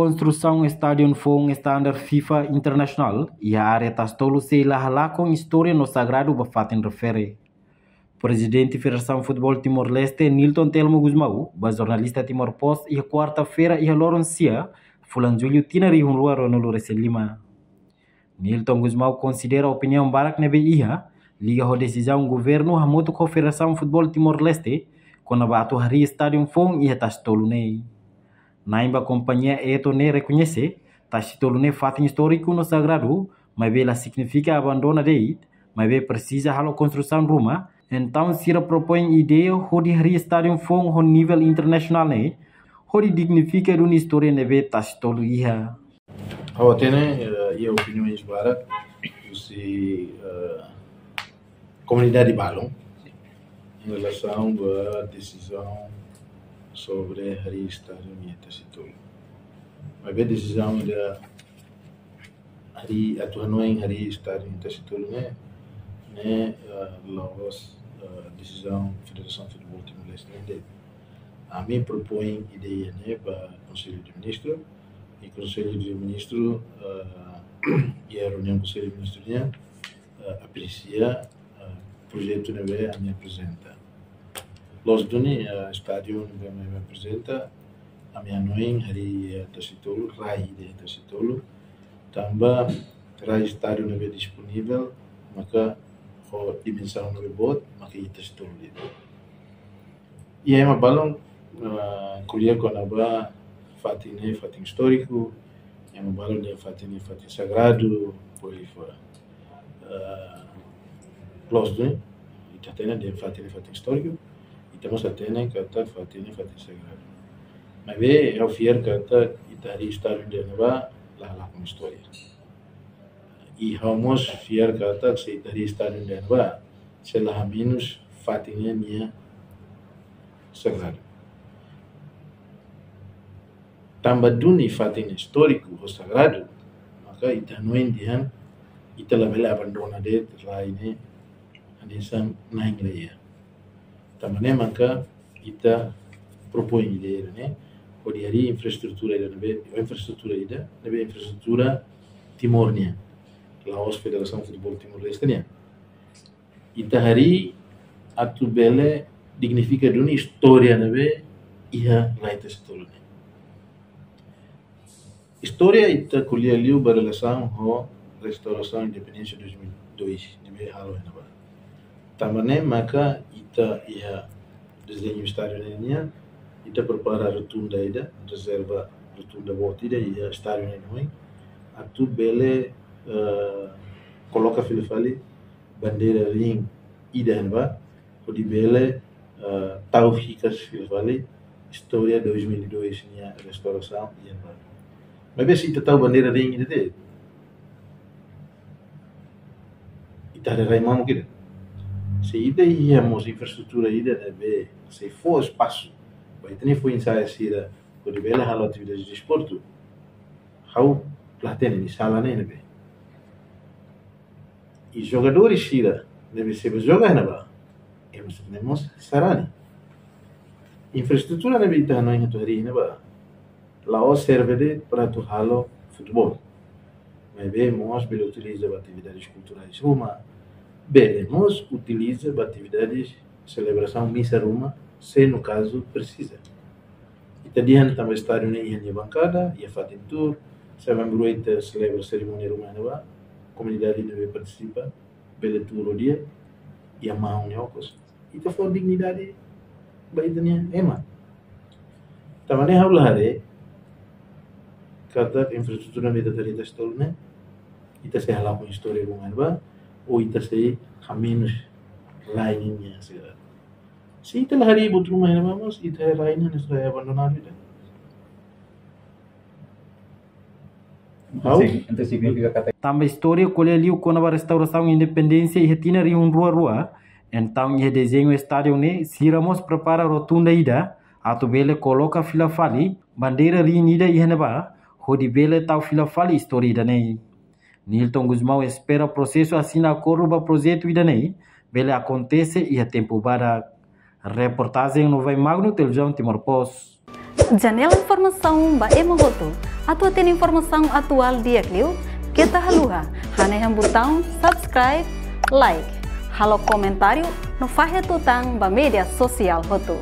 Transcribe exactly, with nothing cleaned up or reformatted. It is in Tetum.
Konstrusaun estádiu foun standar FIFA internasionál iha área Tasitolu sei la halakon istória no sagradu ba fatin refere. Prezidente Federasaun Futebol Timor-Leste, Nilton Telmo Gusmão, ba jornalista Timor Post iha kuarta-feira iha loron sia, fulan Jullu tinan rihun rua ruanulu resin lima. Nilton Gusmão konsidera opiniaun barak ne'ebé iha liga ho desizaun governu hamutuk ho Federasaun Futebol Timor-Leste kona-ba atu harii estádiu foun iha Tasitolu ne'e. Na'in ba kompañia Eto ne'e rekoñese Tasitolu ne'e fatin istóriku no sagradu, maibé la signifika abandona de'it, maibé presiza halo konstrusaun ruma. Entaun sira propoin ideia hodi harii estádiu foun ho nivel internasionál ne'e, hodi dignifika duni istória ne'ebé Tasitolu iha. Ha'u hatene, eh, iha opiniaun barak husi, eh, komunidade balun em relação à decisão sobre harii estádiu iha Tasitolu. Maibé desizaun ida harii, atu hanoin harii estádiu iha Tasitolu ne'e, ne'e, eh, la'ós, eh, desizaun Federasaun Futebol Timor-Leste nian de'it. Ami propoin ideia ne'e ba Konsellu de Ministru, i Konsellu de Ministru, eh, iha reuniaun Konsellu de Ministru nian, eh, apresia, eh, projetu ne'ebé ami aprezenta. Loos duni, eh, estádiu ne'ebé ami aprezenta, ami hanoin harii, eh, Tasitolu, rai ida iha Tasitolu, tanba rai estádiu ne'ebé disponivel, maka ho dimensaun ne'ebé boot, maka iha Tasitolu de'it. I ema balun, ah, ko'alia kona-ba fatin ne'e fatin istóriku, ema balun dehan fatin ne'e fatin sagradu, por aí fora. Ah, loos duni, ita hatene dehan fatin ne'e fatin istóriku, ita mós hatene katak fatin ne'e fatin sagradu. Maibé, ha'u fiar katak ita harii estádiu ida ne'ebá la halakon istória. I ha'u mós fiar katak se ita harii estádiu ida ne'ebá, sei la hamenus fatin ne'e nia sagradu. Tanba duni fatin ne'e istóriku ho sagradu, maka ita hanoin dehan ita labele abandona de'it rai ne'e hanesan na'in-lalehan. Tanba ne'e maka ita propoin ideia ne'e, hodi harii infraestrutura ida ne'ebé, infraestrutura ida ne'ebé infraestrutura Timor nian, la'ós Federasaun Futebol Timor-Leste nian. Ita harii atu bele dignifika duni istória ne'ebé iha rai Tasitolu ne'e. Istória ita ko'alia liu ba relasaun ho restaurasaun independénsia dois mil e dois, ne'ebé halo iha ne'ebá. Tanba ne'e maka ita iha dezeñu estádiu ne'e nian, ita prepara rotunda ida, rezerva rotunda boot ida iha estádiu ne'e oin, atu bele, eh, koloka fila fali bandeira ring ida iha ne'ebá, hodi bele, eh, tau hikas fila fali istória dois mil e dois nia restaurasaun iha ne'ebá. Maibé se ita tau bandeira ring ida de'it, ita haree rai mamuk ida. Se ita iha mós infraestrutura ida ne'ebé sei fó espasu ba ita-nia foin-sa'e sira hodi bele halo atividade desportu, ha'u la hatene nia sala ne'e ne'ebé. I jogadór sira ne'ebé sei bá joga iha ne'ebá, ema sira-ne'e mós sarani. Infraestrutura ne'ebé ita hanoin atu harii iha ne'ebá la'ós serve de'it para atu halo futeból. Maibé mós bele utiliza ba atividades kulturais ruma, bele mós utiliza ba atividades selebrasaun misa ruma, se no kazu presiza. Ita dehan tanba estádiu ne'e iha nia bankada, iha fatin tuur, se bá buat ita selebra serimónia ruma iha ne'ebá, komunidade ne'ebé partisipa bele tuur ho di'ak, iha maun nia okos. Ita fó dignidade ba ita-nia ema. Tanba ne'e ha'u la haree katak infraestrutura ne'ebé ita harii iha Tasitolu ne'e, ita sei halakon istória ruma iha ne'ebá, ou ita sei hamenus rai ninia sagradu. Se ita la harii buat ruma iha ne'ebá mós, ita rai ne'e hanesan rai abandonadu ida. Ha'u? Entaun, entaun signifika katak tanba istória ko'alia liu kona-ba restaurasaun independénsia iha tinan rihun rua rua, entaun iha dezeñu estádiu ne'e, sira mós prepara rotunda ida, atu bele koloka fila fali bandeira ring ida iha ne'ebá, hodi bele tau fila fali istória ida-ne'e. Nilton Gusmão espera prosesu asina akordu ba projetu ida-ne'e bele akontese iha tempu badak. Reportajen Novai Magno, Televizaun Timor Post. Janela informasaun ba ema hotu. Atu hatene informasaun atuál di'ak liu, keta haluha hanehan butaun subscribe, like, halo komentáriu no fahe tutan ba média sosiál hotu.